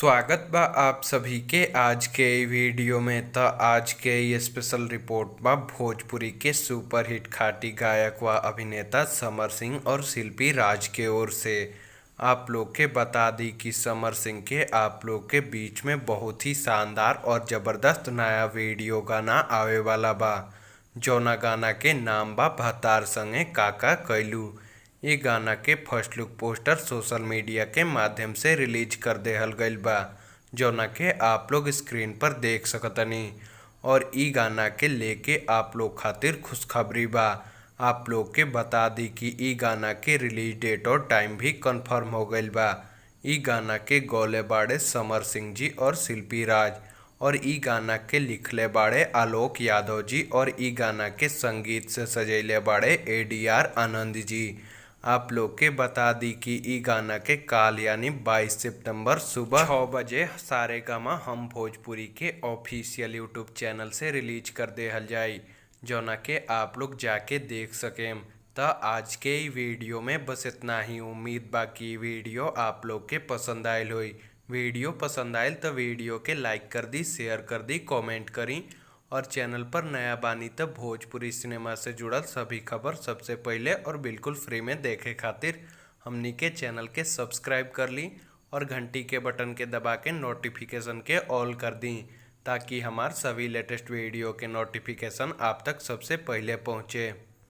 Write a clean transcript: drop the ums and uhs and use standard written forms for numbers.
स्वागत बा आप सभी के आज के इ वीडियो में। त आज के इ स्पेशल रिपोर्ट बा भोजपुरी के सुपरहिट खाटी गायक व अभिनेता समर सिंह और शिल्पी राज के ओर से। आप लोग के बता दी कि समर सिंह के आप लोग के बीच में बहुत ही शानदार और ज़बरदस्त नया वीडियो गाना आवे वाला बा, जौना गाना के नाम बा भतार संगे काका कैलू। ये गाना के first look poster social media के माध्यम से रिलीज कर देहल गइल बा, जौना के आप लोग स्क्रीन पर देख सकतनी। और इ गाना के लेके आप लोग खातिर खुशखबरी बा। आप लोग के बता दी कि इ गाना के रिलीज डेट और टाइम भी कंफर्म हो गइल बा। इ गाना के गौले बाड़े समर सिंह जी और शिल्पी राज और इ गाना के लिखले बाड़े आलोक यादव जी और इ गाना के संगीत से सजैले बाड़े एडीआर आनंद जी। आप लोग के बता दी कि इ गाना के काल यानी 22 सितंबर सुबह 6 बजे सारेगामा हम भोजपुरी के ऑफिशियल यूट्यूब चैनल से रिलीज कर देहल जाई, जौना के आप लोग जाके देख सकेम। त आज के इ वीडियो में बस इतना ही। उम्मीद बा कि वीडियो आप लोग के पसंद आयल होई। वीडियो पसंद आयल तो वीडियो के लाइक कर दी, शेयर कर दी, कमेंट करी और चैनल पर नया बानी त भोजपुरी सिनेमा से जुड़ल सभी खबर सबसे पहले और बिल्कुल फ्री में देखे खातिर हमनी के चैनल के सब्सक्राइब कर ली और घंटी के बटन के दबा के नोटिफिकेशन के ऑल कर दी, ताकि हमार सभी लेटेस्ट वीडियो के नोटिफिकेशन आप तक सबसे पहले पहुँचे।